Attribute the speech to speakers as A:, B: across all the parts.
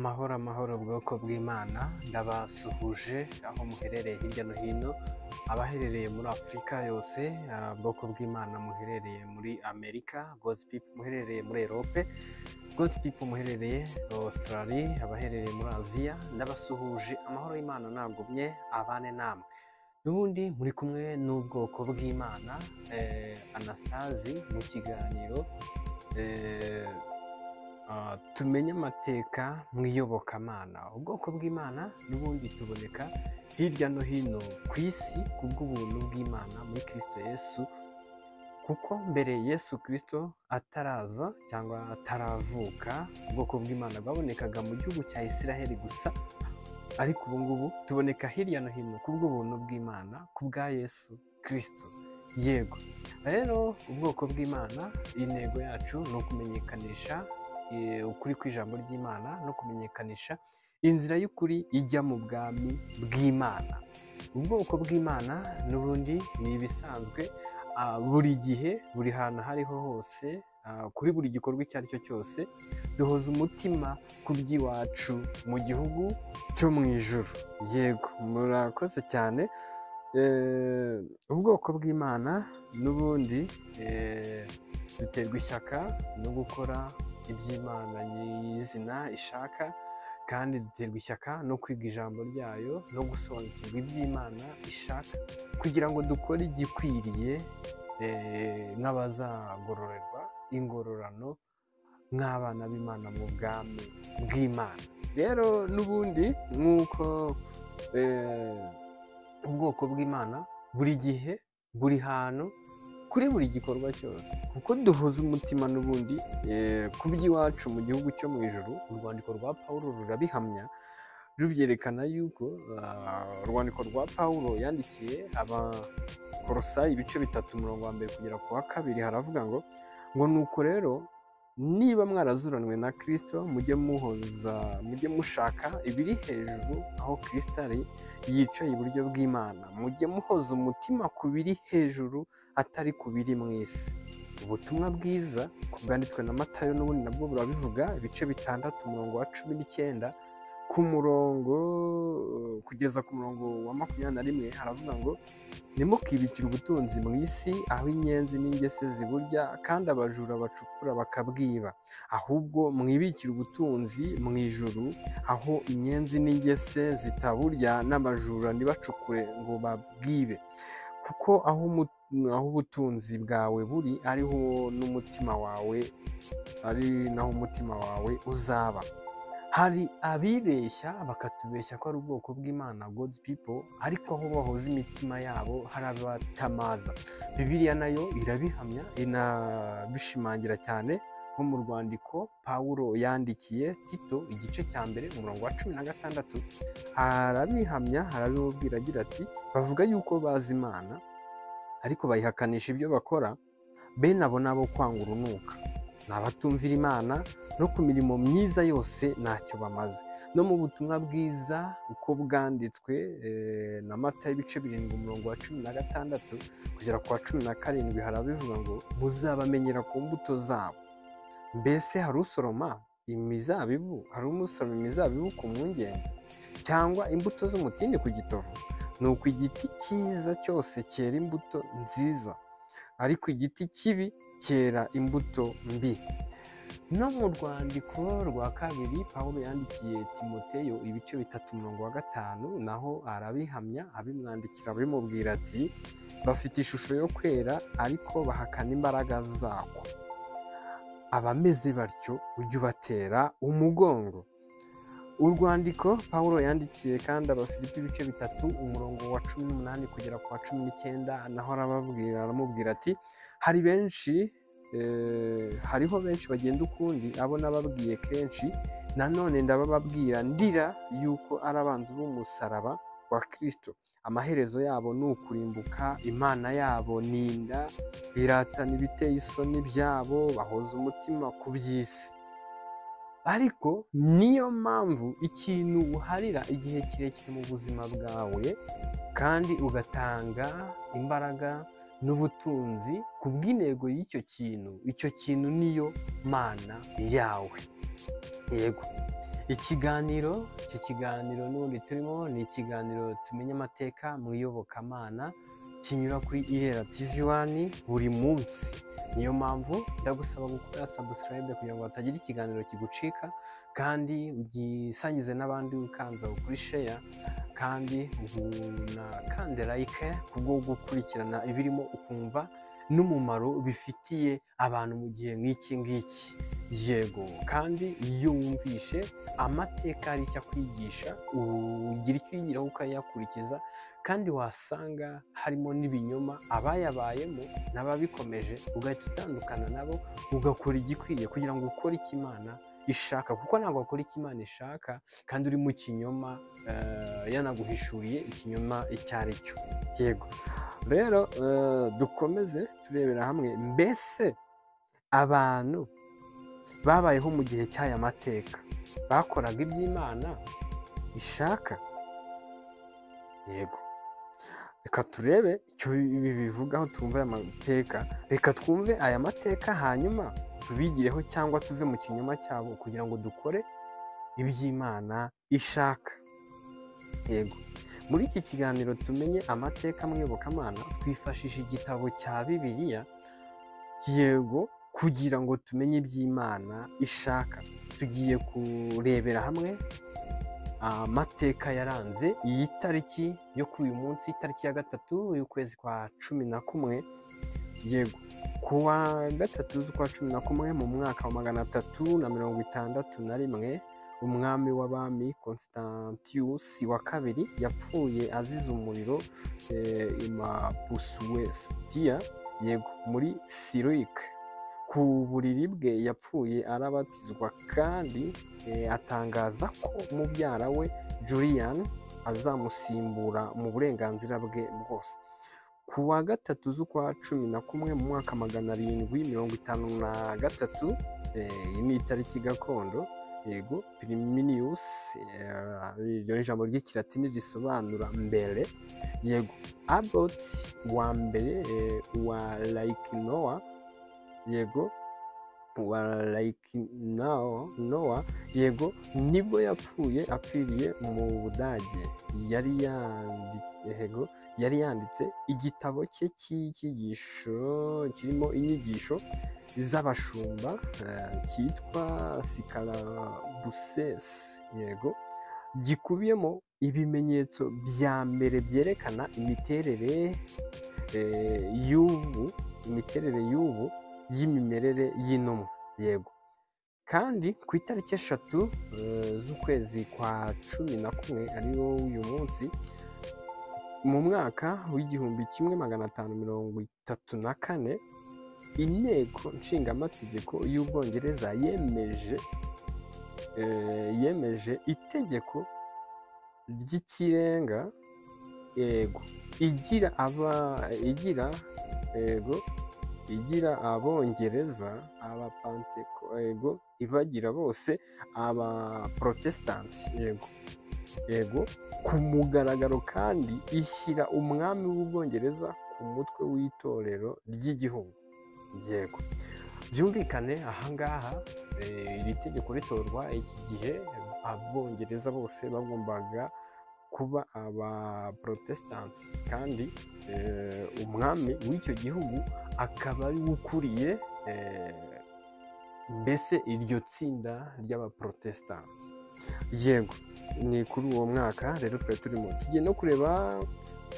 A: Amahoro amahoro bwoko bw'Imana, ndabasuhuje aho muherereye hirya no hino, abaherereye muri Afurika yose, bwoko bw'Imana muherereye muri Amerika, God's people muherereye muri Europe, God's people muherereye Australia, abaherereye muri Aziya, ndabasuhuje. Amahoro y'Imana nagumye abane namwe. N'ubundi muri kumwe n'ubwoko bw'Imana, Anastasi mu kiganiro tumenye amateka mu iyobokamana. Ubwoko bw'Imana n'ubundi tuboneka hirya no hino ku isi kubw'ubuntu bw'Imana muri Kristo Yesu, kuko mbere Yesu Kristo ataraza cyangwa ataravuka, ubwoko bw'Imana bwabonekaga mu gihugu cya Isiraheli gusa, ariko ubu ngubu tuboneka hirya no hino kubw'ubuntu bw'Imana, kubwa Yesu Kristo. Yego, rero ubwoko bw'Imana, intego yacu ni ukumenyekanisha ukuri kw'ijambo ry'Imana no kumenyekanisha inzira y'ukuri ijya mu bwami bw'Imana. Ubwoko bw'Imana n'ubundi ni ibisanzwe, buri gihe, buri hantu aho ariho hose, kuri buri gikorwa icyo ari cyo cyose, duhoza umutima ku by'iwacu mu gihugu cyo mu ijuru. Yego, murakoze cyane. Ubwoko bw'Imana n'ubundi duterwa ishyaka no gukora iby'Imana nyirizina ishaka, kandi duterwa ishyaka no kwiga ijambo ryayo no gusobanukirwa iby'Imana ishaka, kugira ngo dukore igikwiriye nk'abazagororerwa ingororano nk'abana b'Imana mu bwami bw'Imana. Rero n'ubundi nk'uko ubwoko bw'Imana buri gihe, buri hantu, kuri buri gikorwa cyose, kuko duhuza umutima n'ubundi ku by'iwacu mu gihugu cyo mu ijuru. Urwandiko rwa Pawulo rurabihamya, rubyerekana yuko urwandiko rwa Pawulo yandikiye Abakorosayi ibice 3 umurongo wa 1 kugera ku wa 2, haravuga ngo nuko rero niba mwarazuranwe na Kristo, mujye mushaka ibiri hejuru aho Kristo ari yicaye iburyo bw'Imana, mujye muhoza umutima ku biri hejuru atari ku biri mu isi. Ubutumwa bwiza bwanditswe na Matayo n'ubundi nabwo burabivuga, ibice 6 umurongo wa 19 ku murongo kugeza ku murongo wa 21, haravuga ngo ntimukibikire ubutunzi mu isi aho inyenzi n'ingese ziburya kandi abajura bacukura bakabwiba, ahubwo mwibikire ubutunzi mu ijuru aho inyenzi n'ingese zitaburya n'abajura ntibacukure ngo babwibe, kuko aho ubutunzi bwawe buri ariho n'umutima wawe, ari naho umutima wawe uzaba. Hari abibeshya bakatubeshya ko ari ubwoko bw'Imana, God's people, ariko aho bahoza imitima yabo hari abatamaza. Bibiliya nayo irabihamya, inabishimangira cyane, nko mu rwandiko Pawulo yandikiye Tito igice cya 1 umurongo wa 16, arabihamya, arabibabwira agira ati bavuga yuko bazi Imana ariko bayihakanisha ibyo bakora, bene abo nabo kwanga urunuka, ni abatumvira Imana no ku mirimo myiza yose ntacyo bamaze. No mu butumwa bwiza uko bwanditswe na Matayo ibice 7 umurongo wa 16 kugera ku wa 17, harabivuga ngo muzabamenyera ku mbuto zabo. Mbese hari usoroma imizabibu, hari umusoroma imizabibu ku mwungenge, cyangwa imbuto z'umutini ku gitovu? Nuko igiti cyiza cyose cyera imbuto nziza, ariko igiti kibi cyera imbuto mbi. No mu rwandiko rwa 2 Pawulo yandikiye Timoteyo ibice 3 umurongo wa 5, naho arabihamya, abimwandikira abimubwira ati bafite ishusho yo kwera ariko bahakana imbaraga zako, abameze batyo ujye ubatera umugongo. Urwandiko Pawulo yandikiye kandi Abafilipi ibice 3 umurongo wa 18 kugera ku wa 19, naho arababwira, aramubwira ati hari benshi, hariho benshi bagenda ukundi, abo nababwiye kenshi, nanone ndabababwira ndira yuko ari abanzi b'umusaraba wa Kristo, amaherezo yabo ni ukurimbuka, Imana yabo ni inda, biratana ibiteye isoni byabo, bahoza umutima ku by'isi. Ariko niyo mpamvu ikintu uharira igihe kirekire mu buzima bwawe kandi ugatanga imbaraga n'ubutunzi ku bw'intego y'icyo kintu, icyo kintu niyo mana yawe. Yego, Ikiganiro, iki kiganiro n'ubundi turimo ni ikiganiro Tumenye Amateka mu Iyobokamana, kinyura kuri Irera TV One buri munsi. Niyo mpamvu ndagusaba gukora subscribe kugira ngo hatagira ikiganiro kigucika, kandi ugisangize n'abandi ukanza kuri share, kandi unakande like kubwo gukurikirana ibirimo, ukumva n'umumaro bifitiye abantu mu gihe nk'iki ngiki. Yego, kandi iyo wumvishe amateka hari icyo akwigisha, ugira icyo uyigiraho ukayakurikiza, kandi wasanga harimo n'ibinyoma abayabayemo n'ababikomeje ugahita utandukana nabo, ugakora igikwiye kugira ngo ukore icyo Imana ishaka, kuko ntabwo wakora icyo Imana ishaka kandi uri mu kinyoma, yanaguhishuriye ikinyoma icyo ari cyo. Yego, rero dukomeze turebera hamwe mbese abantu babayeho mu gihe cy'aya mateka bakoraga iby'Imana ishaka. Yego, reka turebe icyo ibi bivugaho, twumve aya mateka. Reka twumve aya mateka hanyuma tubigireho cyangwa tuve mu kinyoma cyabo kugira ngo dukore iby'Imana ishaka. Yego, muri iki kiganiro Tumenye Amateka mu Iyobokamana twifashisha igitabo cya Bibiliya, yego, kugira ngo tumenye iby'Imana ishaka. Tugiye kurebera hamwe amateka yaranze iyi tariki yo kuri uyu munsi, itariki ya 3 y'ukwezi kwa 11. Yego, ku wa 3 z'ukwa 11 mu mwaka wa 361, umwami w'abami Constantius wa II yapfuye azize umuriro i Mopsuestia, yego, muri Syriac. Ku buriri bwe yapfuye arabatizwa, kandi atangaza ko mubyara we Julian azamusimbura mu burenganzira bwe bwose. Ku wa 3 z'ukwa 11 mu mwaka 753, iyi ni itariki gakondo, yego, Priminius, iryo ni ijambo ry'ikilatini risobanura mbere, yego, Abbot wa mbere wa Laikinoa, yego, wa Laikinoa, yego, nibwo yapfuye apfiriye mu Budage. Yari yanditse igitabo cye cy'icyigisho kirimo inyigisho z'abashumba, cyitwa Scarabuses, yego, gikubiyemo ibimenyetso bya mbere byerekana imiterere y'ubu y'imimerere y'intumwa. Yego, kandi ku itariki 3 z'ukwezi kwa 11, ariwo uyu munsi, mu mwaka w'1534, Inteko Nshingamategeko y'Ubwongereza yemeje itegeko ry'ikirenga, yego, igira, yego, igira Abongereza Abapanteko, yego, ibagira bose Abaprotesitanti, yego, ku mugaragaro, kandi ishyira umwami w'Ubwongereza ku mutwe w'itorero ry'igihugu. Yego, byumvikane ahangaha, iri tegeko ritorwa iki gihe Abongereza bose bagombaga kuba Abaprotesitanti, kandi umwami w'icyo gihugu akaba ari we ukuriye mbese iryo tsinda ry'Abaprotesitanti. Yego, ni kuri uwo mwaka rero twari turimo. Tugiye no kureba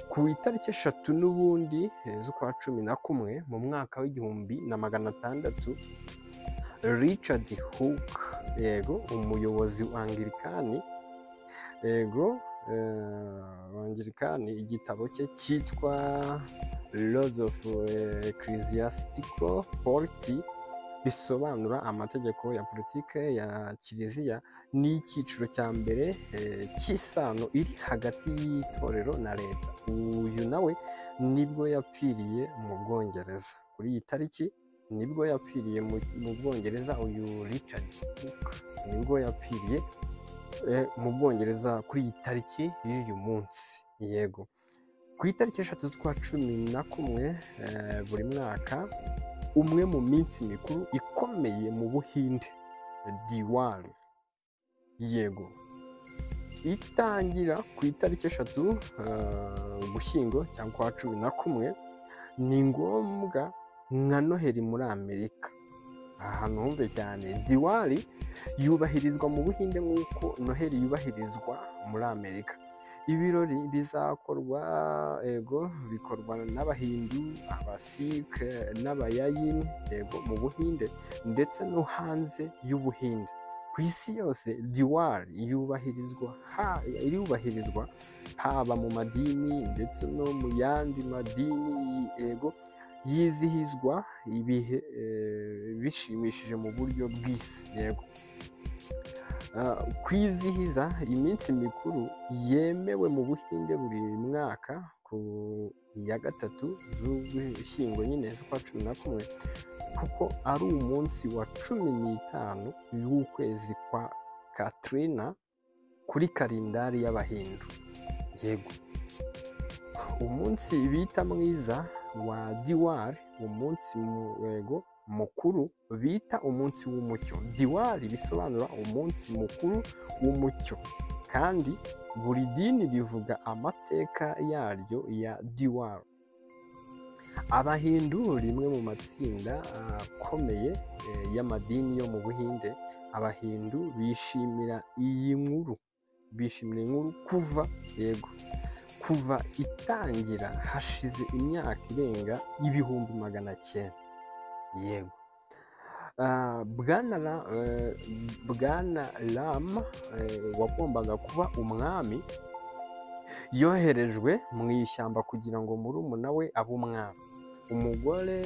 A: ku itariki 3 n'ubundi z'ukwa 11 mu mwaka w'1600, Richard Hooke, yego, umuyobozi wa Anglikani, yego, Anglikani, igitabo cye cyitwa Laws of Ecclesiastical Polity, bisobanura amategeko ya politike ya kiliziya n'icyiciro cya mbere cy'isano iri hagati y'itorero na leta. Uyu nawe nibwo yapfiriye mu Bwongereza. Kuri iyi tariki nibwo yapfiriye mu Bwongereza. Uyu Richard Hooke nibwo yapfiriye mu Bwongereza kuri iyi tariki y'uyu munsi. Yego, ku itariki 3 z'ukwa 11 buri mwaka, umwe mu minsi mikuru ikomeye mu Buhinde, Diwali. Yego, itangira ku itariki 3 Ugushyingo cyangwa kwa 11, ni ngombwa nka Noheli muri Amerika. Ahantu humve cyane, Diwali yubahirizwa mu Buhinde nk'uko Noheli yubahirizwa muri Amerika. Ibirori bizakorwa, ego, bikorwa n'Abahindu, Abasikh n'Abayayini, yego, mu Buhinde ndetse no hanze y'Ubuhinde. Ku isi yose Diwali irubahirizwa haba mu madini ndetse no mu yandi madini, yego, yizihizwa ibihe bishimishije mu buryo bw'isi. Yego, kwizihiza iminsi mikuru yemewe mu Buhinde buri mwaka ku ya 3 z'Ugushyingo nyine z'ukwa 11, kuko ari umunsi wa 15 w'ukwezi kwa Katrina kuri kalendari y'Abahindu. Yego, umunsi bita mwiza wa Diwali, umunsi yego mukuru bita umunsi w'umucyo. Diwali bisobanura umunsi mukuru w'umucyo, kandi buri dini rivuga amateka yaryo ya Diwali. Abahindu, rimwe mu matsinda akomeye y'amadini yo mu Buhinde, Abahindu bishimira iyi nkuru, bishimira inkuru kuva, yego, kuva itangira hashize imyaka irenga 900,000. Yego, Bwana Ram wagombaga kuba umwami yoherejwe mu ishyamba kugira ngo murumuna we abe umwami. Umugore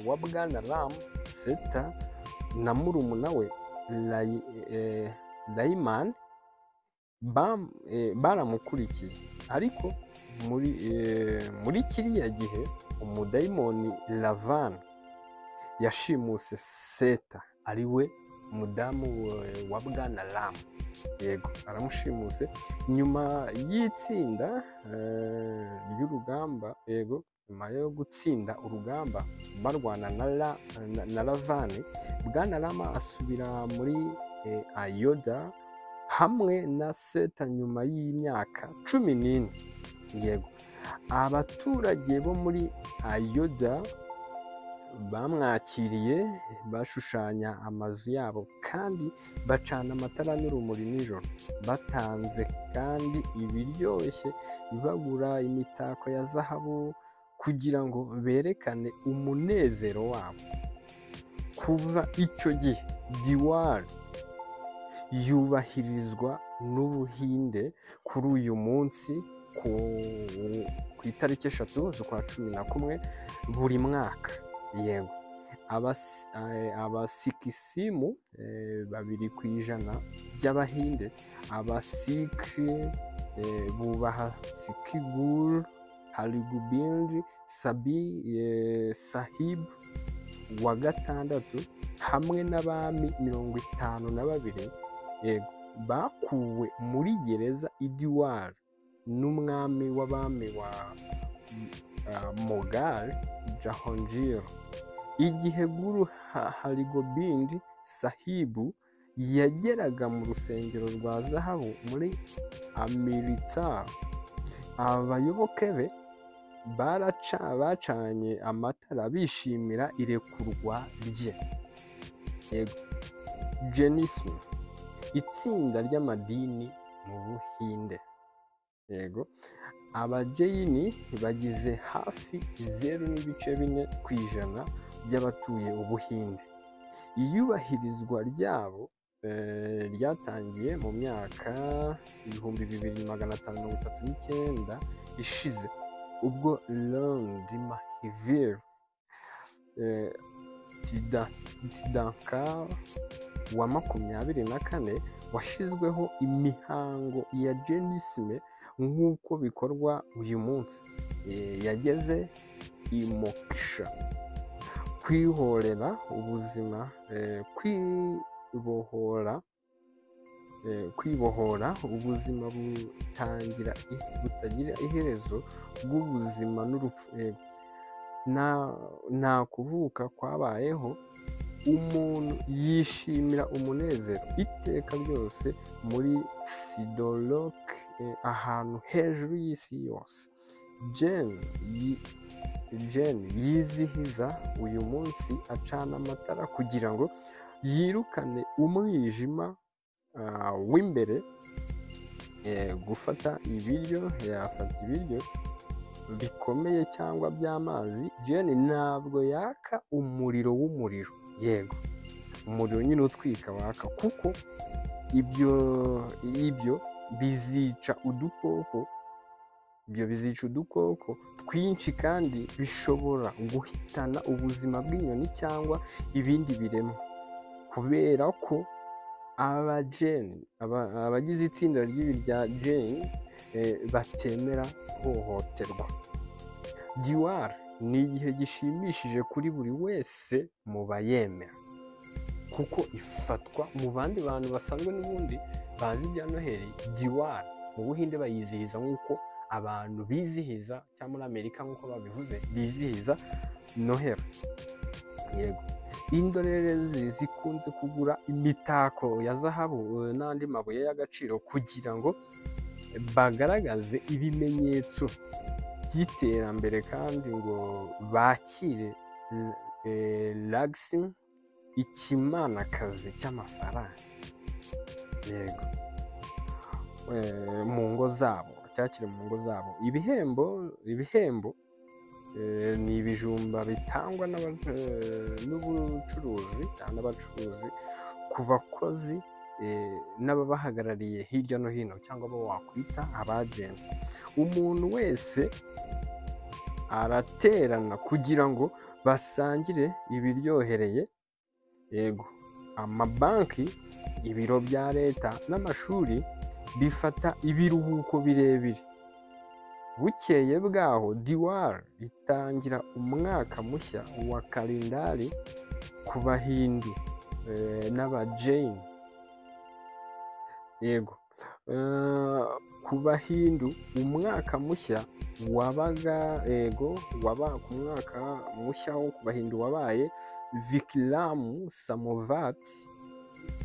A: wa Bwana Ram, Seta, na murumuna we Layman baramukurikiye, ariko muri kiriya gihe umudayimoni Ravan yashimuse Seta, ari we mudamu wa Bwana Ram. Yego, aramushimuse nyuma y'itsinda ry'urugamba. Yego, nyuma yo gutsinda urugamba barwana na Ravani, Bwana Rama asubira muri Ayodhya hamwe na Seta nyuma y'imyaka 14. Yego, abaturage bo muri Ayodhya bamwakiriye, bashushanya amazu yabo kandi bacana amatara n'urumuri nijoro. Batanze kandi ibiryoshye, bagura imitako ya zahabu kugira ngo berekane umunezero wabo. Kuva icyo gihe Diwali yubahirizwa n'Ubuhinde kuri uyu munsi ku itariki 3 z'ukwa 11 buri mwaka. Yego, Abasikisimu 2% by'Abahinde, Abasikhi bubaha Sikh Guru Hargobind Sahib wa 6 hamwe n'abami 52, yego, bakuwe muri gereza i Diwali n'umwami w'abami wa Mughal Jahangir. Igihe Guru Hargobind Sahib yageraga mu rusengero rwa zahabu muri Amritsar, abayoboke be bacanye amatara bishimira irekurwa rye. Yego, Jainism, itsinda ry'amadini mu Buhinde. Yego, Abajayini bagize hafi 0.4% by'abatuye Ubuhinde. Iyubahirizwa ryabo ryatangiye mu myaka 2539 ishize, ubwo Lord Mahavir Tirthankara wa 24 washyizweho imihango ya Jainism nk'uko bikorwa uyu munsi. Yageze i Moksha, kwihorera ubuzima, kwibohora ubuzima butagira iherezo bw'ubuzima n'urupfu. Nta kuvuka kwabayeho. Umuntu yishimira umunezero iteka ryose muri Sidolok, ahantu hejuru y'isi yose. Jen yizihiza uyu munsi acana amatara kugira ngo yirukane umwijima w'imbere. Gufata ibiryo, yafata ibiryo bikomeye cyangwa by'amazi. Jen ntabwo yaka umuriro w'umuriro, yego umuriro nyine utwika waka, kuko ibyo bizica udukoko, ibyo bizica udukoko twinshi kandi bishobora guhitana ubuzima bw'inyoni cyangwa ibindi biremwa. Kubera ko abagize itsinda ry'ibi rya Jain batemera ihohoterwa. Diwali ni igihe gishimishije kuri buri wese mu bayemera, kuko ifatwa mu bandi bantu basanzwe n'ubundi bazi ibya Noheli. Diwali mu Buhinde bayizihiza nk'uko abantu bizihiza, cyangwa muri Amerika nk'uko babivuze bizihiza Noheli. Yego, indorerezi zikunze kugura imitako ya zahabu n'andi mabuye y'agaciro kugira ngo bagaragaze ibimenyetso by'iterambere kandi ngo bakire Lakshmi, ikimanakazi cy'amafaranga. Yego, mu ngo zabo, cyakire mu ngo zabo. Ibihembo ni ibijumba bitangwa n'ubucuruzi cyangwa n'abacuruzi ku bakozi n'ababahagarariye hirya no hino, cyangwa abo wakwita abajenti. Umuntu wese araterana kugira ngo basangire ibiryohereye. Yego, amabanki, ibiro bya leta n'amashuri bifata ibiruhuko birebire. Bukeye bwaho Diwali itangira umwaka mushya wa kalendari ku Bahindu n'Abajain. Yego, ku Bahindu umwaka mushya wabaga, yego, waba ku mwaka mushya wo ku Bahindu wabaye Vikram Samvat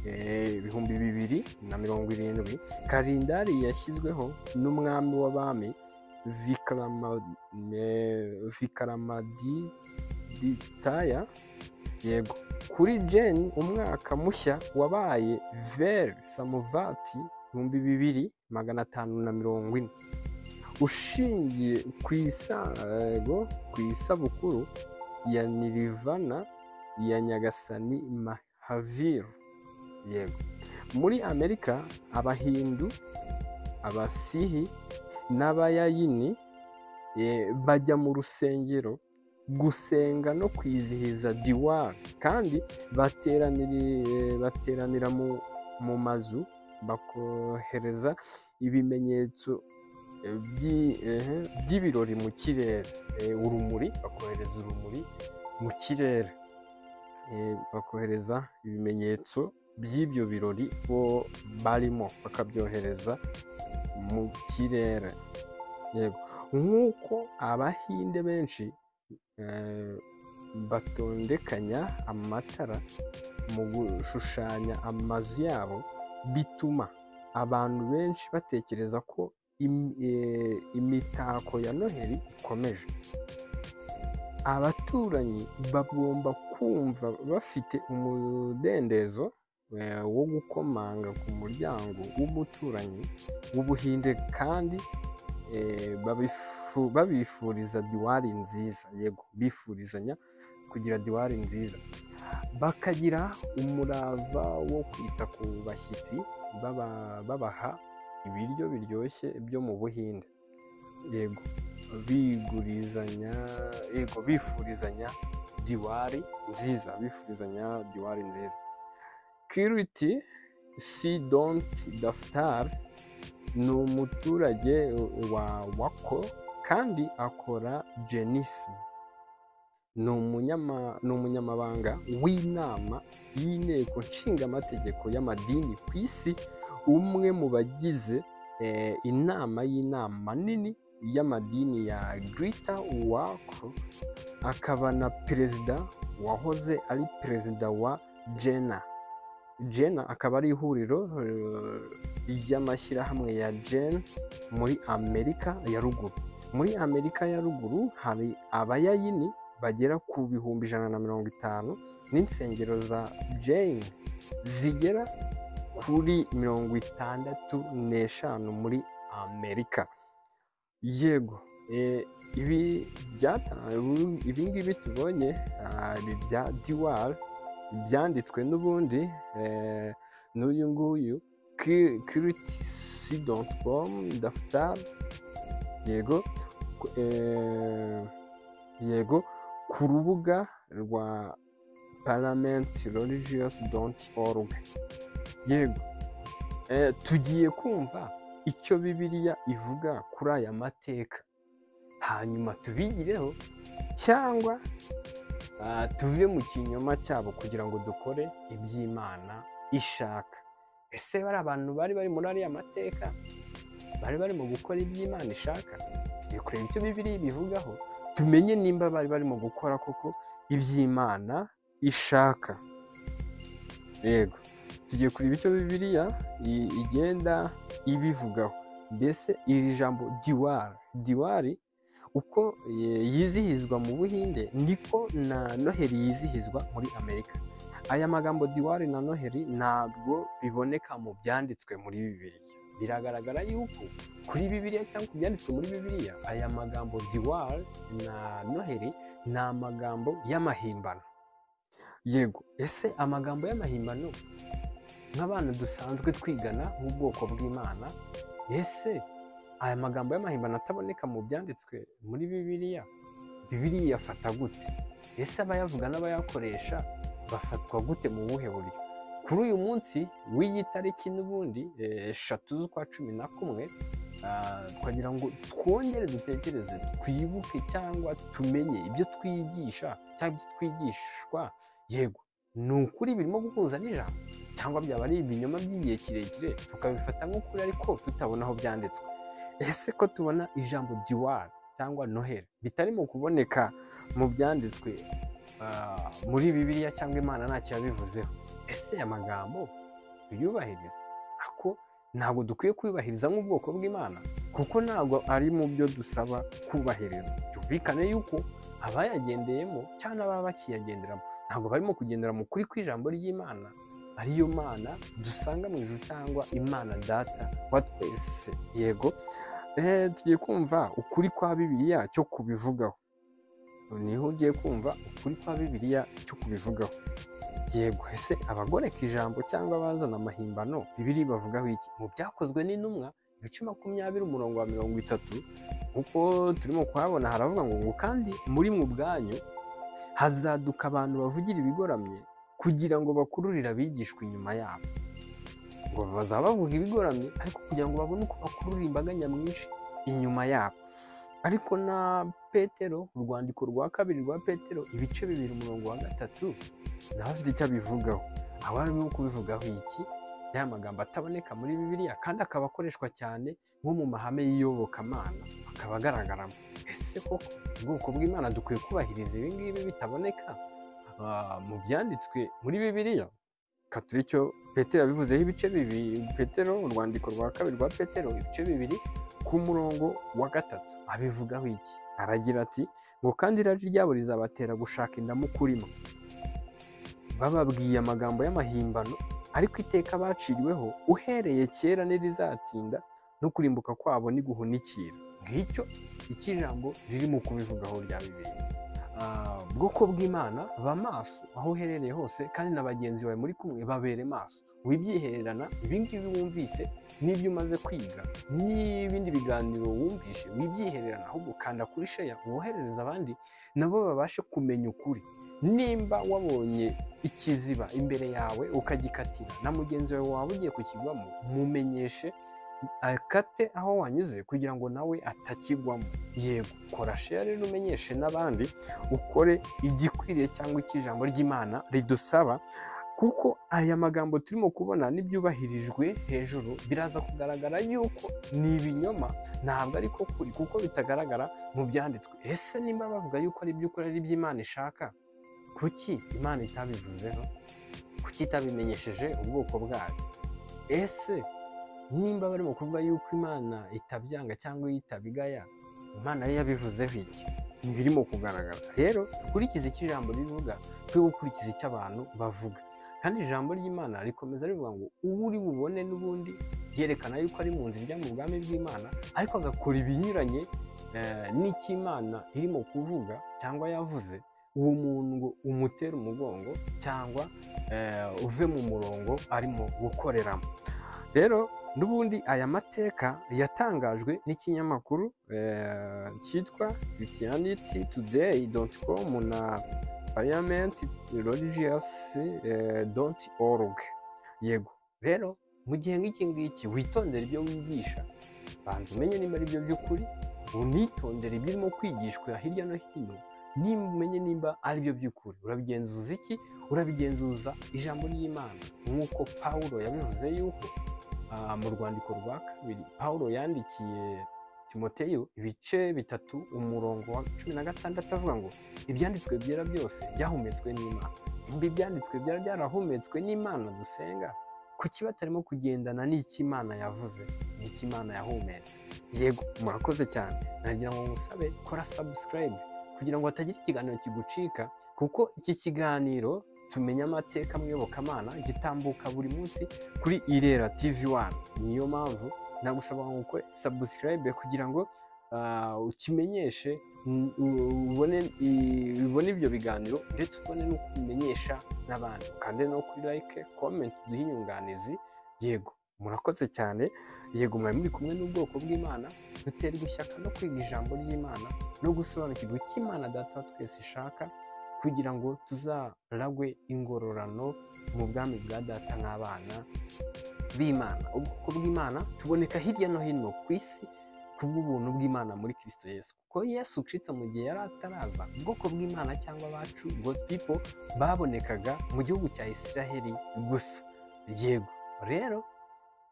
A: 2070. Kalendari yashyizweho n'umwami w'abami Vikramaditya. Yego, kuri Jain umwaka mushya wabaye Ver Samvat 2540, ushingiye ku isabukuru ya Nirvana ya Nyagasani Mahavir. Yego, muri Amerika Abahindu, Abasihi n'Abayayini bajya mu rusengero gusenga no kwizihiza Diwali, kandi bateranira mu mazu bakohereza ibimenyetso by'ibirori mu kirere, urumuri, bakohereza urumuri mu kirere, bakohereza ibimenyetso by'ibyo birori bo barimo, bakabyohereza mu kirere. Yego, nk'uko Abahinde benshi batondekanya amatara mu gushushanya amazu yabo, bituma abantu benshi batekereza ko imitako ya Noheli ikomeje. Abaturanyi bagomba kumva bafite umudendezo wo gukomanga ku muryango w'umuturanyi w'Ubuhinde kandi babifuriza Diwali nziza. Yego, bifurizanya kugira Diwali nziza, bakagira umurava wo kwita ku bashyitsi babaha ibiryo biryoshye byo mu Buhinde. Yego, bigurizanya, yego, bifurizanya Diwali nziza, bifurizanya Diwali nziza. Kiriti C. Don't Daftar ni umuturage wa Wako kandi akora Jainism. Ni umunyamabanga w'inama y'inteko nshingamategeko y'amadini ku isi, umwe mu bagize inama y'inama nini y'amadini ya Greater Waco. akaba na perezida wahoze ari perezida wa Jena. Jena akaba ari ihuriro ry'amashyirahamwe ya Jen muri Amerika ya ruguru. Muri Amerika ya ruguru hari abayayini bagera ku 150,000 n'insengero za Jain zigera kuri 65 muri Amerika. Yego, ibi ngibi tubonye ibi bya Diwali byanditswe n'ubundi n'uyu nguyu kirtc.com Daftar. Yego, yego, ku rubuga rwa parliamentreligious.org. Yego, tugiye kumva icyo Bibiliya ivuga kuri aya mateka, hanyuma tubigireho cyangwa tuve mu kinyoma cyabo kugira ngo dukore iby'Imana ishaka. Ese bari abantu bari bari muri ariya mateka bari barimo gukora iby'Imana ishaka? Tugiye kureba icyo Bibiliya ibivugaho, tumenye nimba bari barimo gukora koko iby'Imana ishaka. Yego, tugiye kureba icyo Bibiliya igenda ibivugaho. Mbese iri jambo Diwali uko yizihizwa mu Buhinde niko na Noheli yizihizwa muri Amerika. Aya magambo Diwali na Noheli ntabwo biboneka mu byanditswe muri Bibiliya. Biragaragara yuko kuri Bibiliya cyangwa ku byanditswe muri Bibiliya aya magambo Diwali na Noheli ni amagambo y'amahimbano. Yego, ese amagambo y'amahimbano nk'abantu dusanzwe twigana nk'ubwoko bw'Imana, ese aya magambo y'amahimbano ataboneka mu byanditswe muri Bibiliya, Bibiliya iyafata gute? Ese abayavuga n'abayakoresha bafatwa gute mu buhe buryo? Kuri uyu munsi w'iyi tariki n'ubundi 3 z'ukwa 11, twagira ngo twongere dutekereze, twibuke cyangwa tumenye ibyo twigisha cyangwa ibyo twigishwa. Yego, ni ukuri birimo guhuza n'ijambo cyangwa byaba ari ibinyoma by'igihe kirekire tukabifata nk'ukuri ariko tutabona aho byanditswe? Ese ko tubona ijambo Diwali cyangwa Noheli bitarimo kuboneka mu byanditswe muri Bibiliya cyangwa Imana ntacyo yabivuzeho, ese aya magambo tuyubahiriza? Ako ntabwo dukwiye kuyubahiriza nk'ubwoko bw'Imana, kuko ntabwo ari mu byo dusaba kubahiriza. Byumvikane yuko abayagendeyemo cyangwa ababa bakiyagenderamo ntabwo barimo kugendera mu kuri kw'ijambo ry'Imana, ariyo Mana dusanga mu ijuru cyangwa Imana Data wa twese. Yego, tugiye kumva ukuri kwa Bibiliya cyo kubivugaho. Niho ugiye kumva ukuri kwa Bibiliya cyo kubivugaho. Yego, ese abagoreka ijambo cyangwa abazana amahimbano Bibiliya bavugaho iki? Mu Byakozwe n'Intumwa ibice 20 umurongo wa 30, uko turimo kuhabona haravuga ngo kandi muri mwe ubwanyu hazaduka abantu bavugira ibigoramye kugira ngo bakururire abigishwa inyuma yabo. Ngo bazaba bavuga ibigoramye ariko kugira ngo babone uko bakurura imbaga nyamwinshi inyuma yabo. Ariko na Petero, urwandiko rwa 2 rwa Petero ibice 2 umurongo wa 3, nawe afite icyo abivugaho. Aba arimo kubivugaho iki? Ya magambo ataboneka muri Bibiliya kandi akaba akoreshwa cyane nko mu mahame y'iyobokamana, akaba agaragaramo. Ese koko ubwoko bw'Imana dukwiye kubahiriza ibi ngibi bitaboneka mu byanditswe muri Bibiliya? Katura icyo Petero yabivuzeho ibice 2, Petero urwandiko rwa 2 rwa Petero ibice 2 ku murongo wa 3 abivugaho iki? Aragira ati ngo kandi irari ryabo rizabatera gushaka indamu kurimo, bababwiye amagambo y'amahimbano, ariko iteka baciriweho uhereye kera ntirizatinda, no kurimbuka kwabo niguhunikira. Ngicyo ijambo ririmo kubivugaho rya Bibiliya. Bwoko bw'Imana, ba maso aho uherereye hose, kandi na bagenzi bawe muri kumwe babere maso. Wibyihererana ibi ngibi wumvise n'ibyo umaze kwiga n'ibindi biganiro wumvishe, wibyihererana, ahubwo kanda kuri share woherereza abandi nabo babashe kumenya ukuri. Nimba wabonye ikiziba imbere yawe ukagikatira na mugenzi wawe waba ugiye kukigwamo, mumenyeshe akate aho wanyuze kugira ngo nawe atakigwamo. Yego, kora share rero umenyeshe n'abandi, ukore igikwiriye cyangwa icyo ijambo ry'Imana ridusaba Kuko aya magambo turimo kubona n'ibyubahirijwe hejuru biraza kugaragara yuko ni ibinyoma, ntabwo ariko kuri, kuko bitagaragara mu byanditswe. Ese nimba bavuga yuko ari iby'ukuri, ari iby'Imana ishaka, kuki Imana itabivuzeho? Kuki itabimenyesheje ubwoko bwayo? Ese nimba barimo kuvuga yuko Imana itabyanga cyangwa itabigaya, Imana yo yabivuzeho iki? Ntibirimo kugaragara. Rero dukurikize icyo ijambo rivuga, twe gukurikiza icyo abantu bavuga. Kandi ijambo ry'Imana rikomeza rivuga ngo uwo uri bubone n'ubundi ryerekana yuko ari mu nzira ijya mu bwami bw'Imana, ariko agakora ibinyuranye n'icyo Imana irimo kuvuga cyangwa yavuze, uwo muntu ngo umutere umugongo cyangwa uve mu murongo arimo gukoreramo. Rero n'ubundi aya mateka yatangajwe n'ikinyamakuru cyitwa christianitytoday.com na parliamentreligious.org. Yego, rero mu gihe nk'iki ngiki witondere ibyo wigisha, banza umenye nimba ari byo by'ukuri, unitondere ibirimo kwigishwa hirya no hino, nimba umenye nimba ari byo by'ukuri. Urabigenzuza iki? Urabigenzuza ijambo ry'Imana, nk'uko Pawulo yabivuze yuko mu rwandiko rwa kabiri Pawulo yandikiye Timoteyo ibice 3 umurongo wa 16 avuga ngo ibyanditswe byera byose byahumetswe n'Imana. Nimba ibyanditswe byera byarahumetswe n'Imana dusenga, kuki batarimo kugendana n'icyo Imana yavuze, n'icyo Imana yahumetse? Yego, murakoze cyane. Nagira ngo ngusabe kora subscribe kugira ngo hatagira ikiganiro kigucika, kuko iki kiganiro tumenya amateka mu iyobokamana gitambuka buri munsi kuri Irera TV 1. Niyo mpamvu nagusaba ngo ukore subscribe kugira ngo ukimenyeshe, ubone ibyo biganiro, ndetse ubone no kubimenyesha n'abandi. Ukande no kuri like, comment, duhe inyunganizi. Yego, murakoze cyane. Yego, mwari muri kumwe n'ubwoko bw'Imana, duterwa ishyaka no kwiga ijambo ry'Imana no gusobanukirwa icyo Imana Data wa twese ishaka, kugira ngo tuzaragwe ingororano mu bwami bwa Data nk'abana b'Imana. Ubwoko bw'Imana tuboneka hirya no hino ku isi kubw'ubuntu bw'Imana muri Kristo Yesu. Kuko Yesu Kristo mu gihe yari ataraza, ubwoko bw'Imana cyangwa abacu God people babonekaga mu gihugu cya Isiraheli gusa. Yego, rero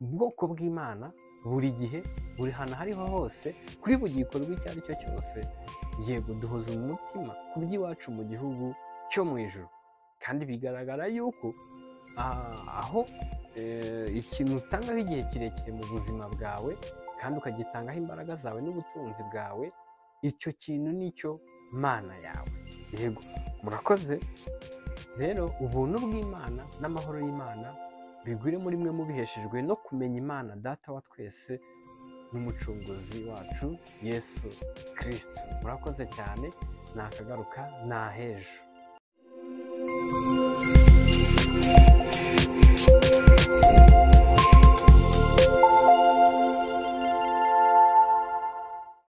A: ubwoko bw'Imana buri gihe, buri hantu hariho hose, kuri buri gikorwa icyo ari cyo cyose, yego duhoza umutima ku by'iwacu mu gihugu cyo mu ijuru. Kandi bigaragara yuko aho ikintu utangaho igihe kirekire mu buzima bwawe, kandi ukagitangaho imbaraga zawe n'ubutunzi bwawe, icyo kintu nicyo Mana yawe. Yego, murakoze. Rero ubuntu bw'Imana n'amahoro y'Imana bigwire muri mwe mubiheshejwe no kumenya Imana Data wa twese n'umucunguzi wacu Yesu Kristo. Murakoze cyane, nakagaruka nahejo.